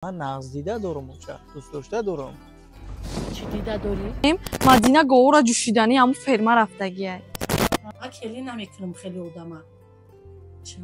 Ман нағз дида дорум, оча, дӯст дошта дорум. Чӣ дида дорӣ? Мадина говора ҷӯшидани ҳамун ферма рафтагиай. Ман келӣ намекунам хеле одама. Ча?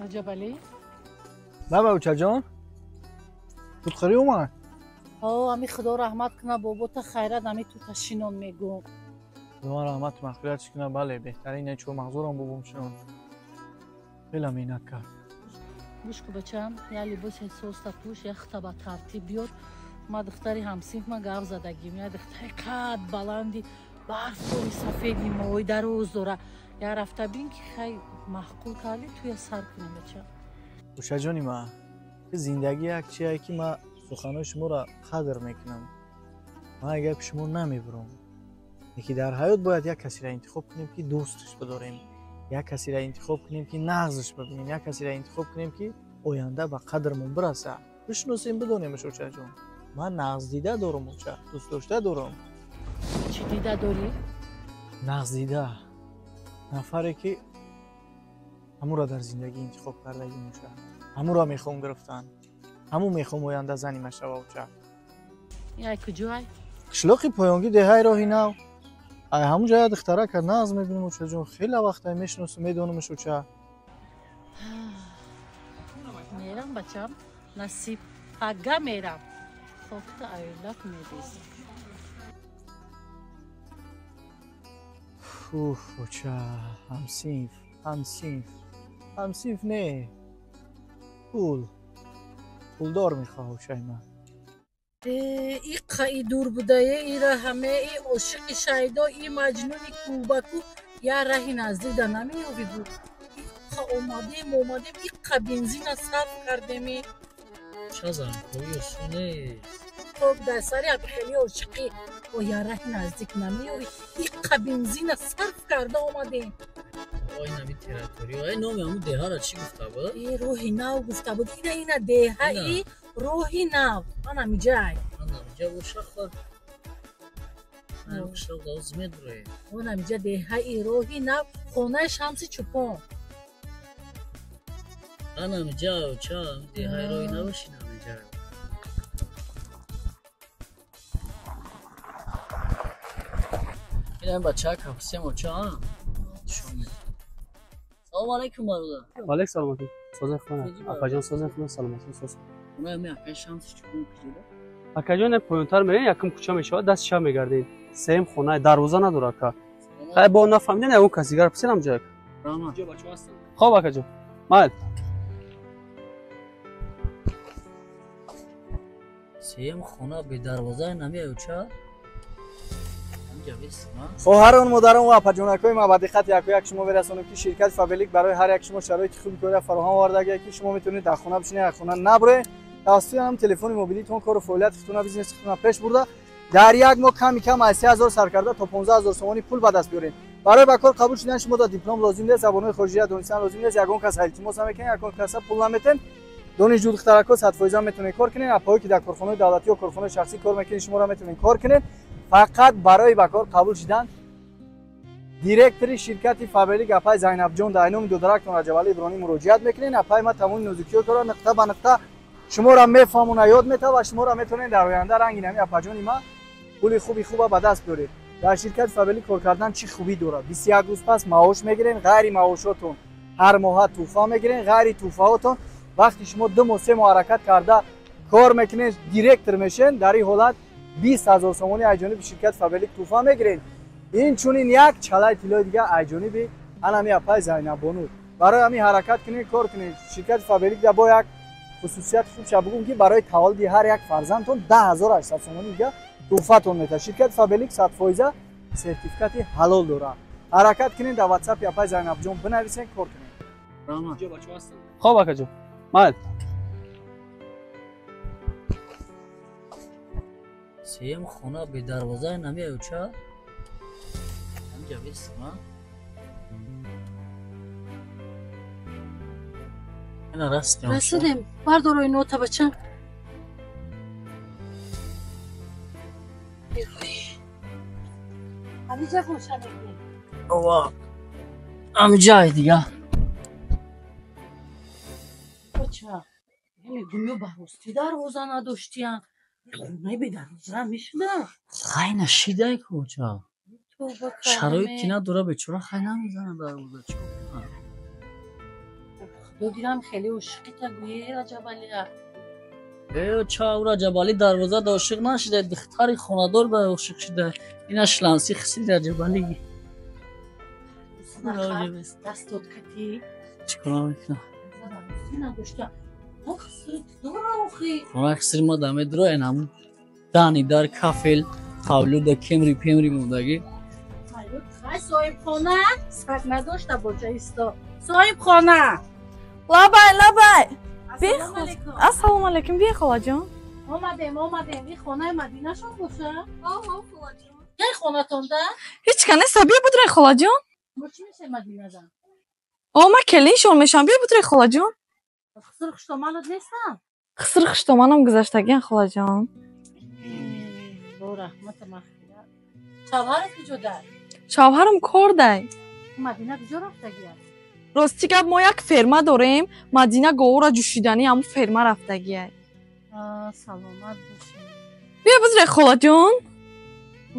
Раҷабалӣ? Баба, очаҷон, дудхӯрӣ омад? О, ами худо раҳмат куна бобота, хайрат, ами тута шинон мегӯм. Худо раҳмату мағфиратш куна, бале, беҳтарин чо мағзурам бобом шинон. Хеле меҳнат кард. Гӯш ку, бачам, я либоси соста пӯш, я хта ба тартиб биёр. Ма духтари ҳамсинф ма гап задагим, я духтари қад баланди барфои сафеди мои дароз дора. Я рафта бин ки хай маъқул кардӣ, туя сар кунем, бачам. Ушаҷони ма, зиндагӣ як чие ки ма суханои шуморо қадр мекунам. Ман гапи шумо намебурам. Леки дар ҳаёт бояд як касеро интихоб кунем, ки дӯсташ бидорем, як касеро интихоб кунем, ки нағзаш бибинем, як касеро интихоб кунем, ки оянда ба қадрмон бираса. Бишносем, бидонемаш, очаҷон. Ман нағз дида дорум, оча, дӯст дошта дорум. Чӣ дида дорӣ? Нағз дида. Нафаре ки ҳамуро дар зиндагӣ интихоб кардагим, оча. Ҳамуро мехоҳам гирифтан. Ҳамун мехоҳам оянда зани ма шава, оча. Яй куҷой? Қишлоқи поёнгӣ, деҳаи роҳи нав. Ай ҳамун ҷоя духтарака нағз мебинем, очаҷон. Хеле вақта мешиносам, медонамаш, оча. Мерам, бачам, насиб пага мерам. Хокта аюлак мерезам. Уф, оча, ҳамсинф, ҳамсинф, ҳамсинф не. Пул. Пулдор мехоҳ, очаи ман. Иқа и дур будае, ира ҳаме и ошиқи шайдо, и маҷнуни кӯбаку, я раҳи наздик да намеёбӣ буд. Иқа омадем, омадем, иқа бензина сарф кардеми. Ча занкои осоне? Хоб дар сари абихели ошиқӣ, о я раҳи наздик намеёбӣ, иқа бензина сарф карда омадем. Ой, нами территория. Ай, номи ҳамун деҳара чӣ гуфта буд? Э, роҳи нав гуфта буд. Ина, ина деҳаи роҳи нав. Ан ҳамиҷай. Ан ҳамиҷа боша хор. Ан қишлоқ давоз медроe. Он ҳамиҷа деҳаи роҳи нав, хонаи Шамси Чӯпон. Ан ҳамиҷа, ча, деҳаи роҳи нав шин ҳамиҷа. Ин бача кафсем, оча, а? Шоме. Салом алейкум, бародар. Валейк салом. Созан хона. Акаҷон, созан хона, саломатӣ соз. Онаи ми акаи Шамси Чӯпон куҷода? Акаҷон, поёнтар мерем, якум кӯча мешавад, даст чап мегардем. Сеюм хона, дарвоза надора, ака. Хай бо нафаҳмиден, ягон кас дигар пурсидам ҷояк. Раҳмат. Хоб, акаҷон. Майли. Сеюм хона бе дарвоза намеяю ча? Хоҳарон, модарон ва апаҷонакҳои ма, ба диққати яку як шумо мерасонем, ки ширкати Фабелик барои ҳар як шумо шароити хуби кория фароҳам овардагия, ки шумо метавонед дар хона бишинед, аз хона набуроед, тавассути ҳам телефони мобилитон кору фаъолияти худтона, бизнеси худтона пеш бурда, дар як моҳ ками кам аз 3000 сар карда то 15 000 сомонӣ пул ба даст биёред. Барои ба кор қабул шудан шумо да диплом лозим нест, забонҳои хориҷия донистан лозим нест, ягон кас илтимос намекунед, ягон каса пул наметен. Донишҷӯ духтаракҳо 100% метавонед кор кунед, апоҳое ки дар корхонаҳои давлатӣ ё корхонаҳои шахсӣ кор мекунед, шуморо метавонед кор кунед. Фақат барои ба кор қабул шудан директори ширкати Фабелик апай Зайнабҷон дар номи додарактон Раҷабалӣ Иброҳимӣ муроҷиат мекунед. Апай ма тамоми нозукиҳо кора нуқта ба нуқта шуморо мефаҳмона, ёд метавад ва шуморо метавонед дар оянда ранги нами апаҷони ма пули хуби хуба ба даст биёред. Дар ширкати Фабелик кор кардан чӣ хубӣ дорад? 21 рӯз пас маош мегирен, ғайри маошотон ҳар моҳа тӯҳфа мегирен, ғайри тӯҳфаҳотон вақти шумо 2 моҳ, 3 моҳ ҳаракат карда кор мекунед, директор мешен, дар ин ҳолат 20 000 сомонӣ аз ҷониби ширкати Фабелик тӯҳфа мегиред. Инчунин як чалаи тиллои дига аз ҷониби анами апай Зайнаббону. Барои ҳамин ҳаракат кунед, кор кунед. Ширкати Фабелик да бо як хусусияти хубша бугум, ки барои таваллуди ҳар як фарзандтон 10 800 сомонӣ дига тӯҳфатон метавад. Ширкати Фабелик 100% сертификати ҳалол дорад. Ҳаракат кунед, дар ватсапи апай Зайнабҷон бинависед, кор кунед. Раҳмат. Хоб, акаҷон. Майли. Сеюм хона бе дарвоза намеяю ча? Ҳамиҷа бестам, а? Ина расидем. Расидем. Бардорои нота, бачам. Ҳамиҷа боша мегӯем. Ова. Ҳамиҷай дига. Мегум ё ба ростӣ дарвоза надоштиян. Хонаи бедарвоза мешуда. Хай нашидай ку оча. Шароит ки надора бечора хай намезана дарвоза чикор кунад? Худо гирам хеле ошиқита гӯе Раҷабалия. Э ча у Раҷабалӣ дарвоза да ошиқ нашида, духтари хонадор ба ошиқ шида. Ина шланси хиси Раҷабалӣ. Дастот кати. Чикор мекунам? Надошта. Хона хисри ма даме дроен ҳамун дани дар кафел қавлу да кемри пемри мондагӣ. Хай соҳибхона сак надошта боча исто. Соҳибхона. Лабай, лабай. Ассалому алайкум, бия холаҷон. Омадем, омадем. Ин хонаи Мадинашон боша? Оҳо, холаҷон. Кай хонатонда? Ҳеҷ ка неста, бия будрай холаҷон. Мо чӣ мешавем Мадинада? О, ма келиншон мешавам, бия будрай холаҷон. Хиср хуштоманат нестам? Хиср хуштоманам гузаштагиан холаҷон. Бо раҳмата мағфират. Шавҳарат куҷо дай? Шавҳарам кор дай. Мадина куҷо рафтагиа? Рости гап мо як ферма дорем, Мадина говора ҷӯшиданӣ ҳамун ферма рафтагиай. Саломат бошед. Бия бузрай холаҷон.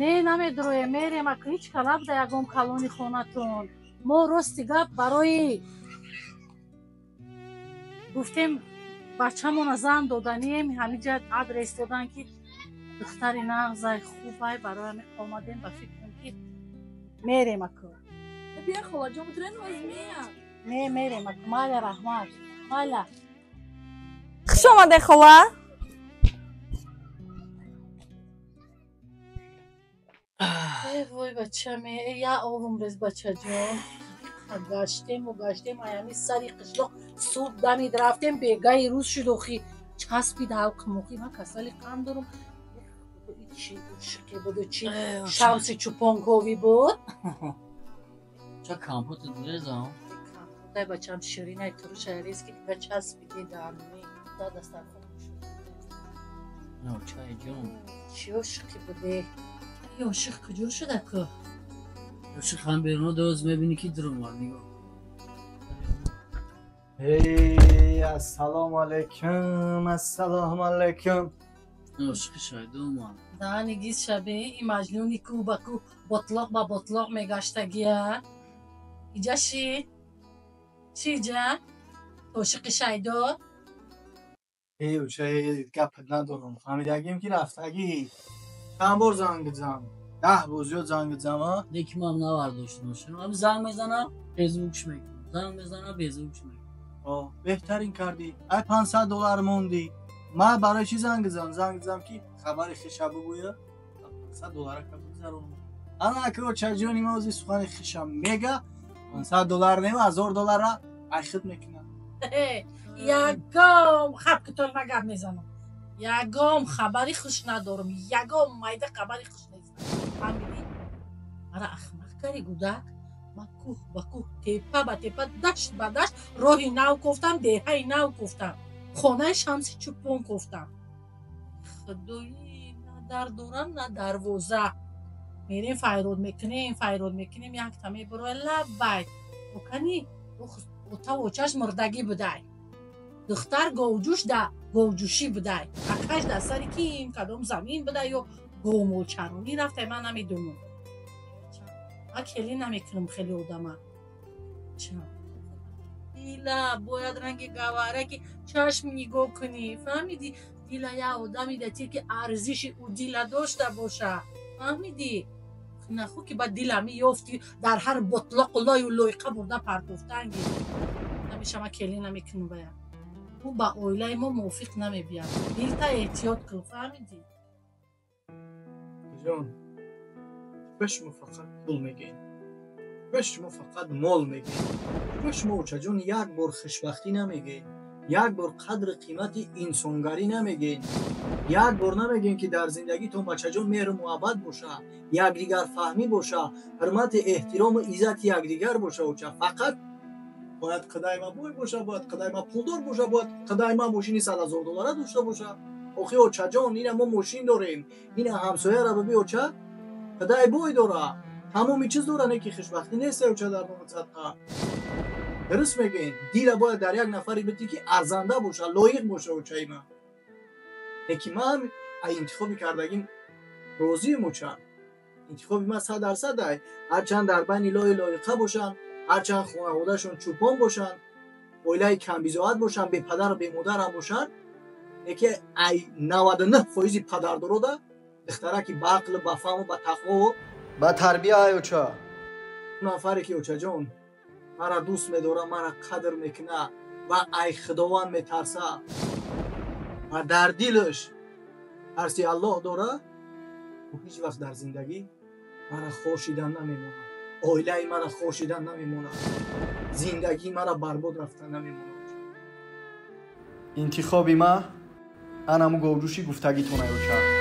Не, намедроем, мерем, ака ҳеҷ ка набуда ягон калони хонатон. Мо рости гап барои гуфтем бачамона зан доданием, ҳамиҷа адрес додан ки духтари нағзай хубай, барои ҳамин омадем ба фикрам ки мерем ака. Бия холаҷон, будрен возмея. Не, мерем ака, майла раҳмат, майла. Хуш омадед хола. Э вой бачаме, я овум рез бачаҷон. Гаштему гаштем, аями сари қишлоқ субҳ дамид рафтем, бегаи рӯз шуд охи часпид ҳалқмоқи. Ман касали қанд дорум. Чи ошиқе буду, чи шамси чӯпонковӣ буд. Ча компоти дурезам? Компотай бачам ширинай туруша рез ки дига часпиди даҳанми. Да дастархон шуд. Чай ҷон. Чи ошиқе буде? И ошиқ куҷо шуда ку? Ошиқ ҳам беруно доз мебинӣ ки дуромад нигоҳ. Эй, ассалому алайкум, ассалому алайкум. Ошиқи шайдо омад. Даҳани гиз шабе, и маҷнуни кӯ ба кӯ, ботлоқ ба ботлоқ мегаштагия. Иҷа ши? Чи иҷа? Ошиқи шайдо? Эй, оча, гапат надорам. Фаҳмидагим ки рафтагӣ. Чанд бор занг зам? 10 бор зиёд занг зам, а? Леки ман навардоштам. Ами занг мезанам, безвукш мекунам. Занг мезанам, безвукш мекунам. О, беҳтарин кардӣ. Ай $500 мондӣ. Ман барои чӣ занг зам? Занг зам ки хабари хиша бигӯя. $500 ка бигзаронам. Ана ака очаҷони ма ози сухани хишам мега. $500 не, $1000 айхид мекунам. Ягом хаб ки тол ма гап мезанам. Ягом хабари хуш надорам. Ягом майда хабари хуш нест. Фаҳмидӣ? Мара ахмақ кари гудак. Ма кӯҳ ба кӯҳ, тепа ба тепа, дашт ба дашт роҳи нав кофтам, деҳаи нав кофтам, хонаи шамси чӯпон кофтам. Худои, на дар дорам, на дарвоза. Мерем файрод мекунем, файрод мекунем, якта мебуроя лаббай. Окани отаву очаш мурдагӣ будай. Духтар говҷӯш да говҷӯшӣ будай. Акаш дар сари ким кадом замин будай ё говмолчаронӣ рафтай, ман намедонам. Ман келӣ намекунам хеле одама. Дила бояд ранги гавҳараки чашм нигоҳ кунӣ, фаҳмидӣ? Дила як одами дати ки арзиши ӯ дила дошта боша, фаҳмидӣ? Наху ки ба дила меёфтӣ дар ҳар ботлоқу лою лойқа бурда партофтанги. Ҳамеша ман келӣ намекунам бая. Ӯ ба оилаи мо мувофиқ намебияд. Дилта эҳтиёт кун, фаҳмидӣ? Ҷон, ба шумо фақат пул мегӯем, ба шумо фақат мол мегӯем, ба шумо очаҷон як бор хушбахтӣ намегӯем, як бор қадру қимати инсонгарӣ намегӯем, як бор намегӯем ки дар зиндагитон бачаҷон меҳру муҳаббат боша, якдигарфаҳмӣ боша, ҳурмати эҳтирому иззати якдигар боша. Оча фақат бояд қадай ма бой боша, бояд қадай ма пулдор боша, бояд қадай ма мошини $100 000 дошта боша. Охи очаҷон, ина мо мошин дорем, ина ҳамсояра биби оча қадай бой дора, тамоми чиз дора, не ки хушбахтӣ нест оча дар номи садқа. Дуруст мегӯед, дила бояд дар як нафаре битӣ, ки арзанда боша, лоиқ боша, очаи ман. Лекин ман ай интихоби кардагим розием, оча. Интихоби ман 100% ай. Ҳарчанд дар байни лои лоиқа бошанд, ҳарчанд хонаводашон чӯпон бошанд, оилаи камбизоат бошанд, бепадару бемодарам бошанд, лекин ай 99 фоизи падардорода духтараки ба ақлу, ба фаҳму, ба тақвову ба тарбия ай, оча. Нафаре ки, очаҷон, мара дӯст медора, мара қадр мекуна ва ай Худованд метарса ва дар дилаш тарси Аллоҳ дора, ӯ ҳеҷ вақт дар зиндагӣ мара хор шидан намемонад, оилаи мара хор шидан намемонад, зиндагии мара барбод рафтан намемонад. Интихоби ма анаму говҷӯши гуфтагитон, ай, оча.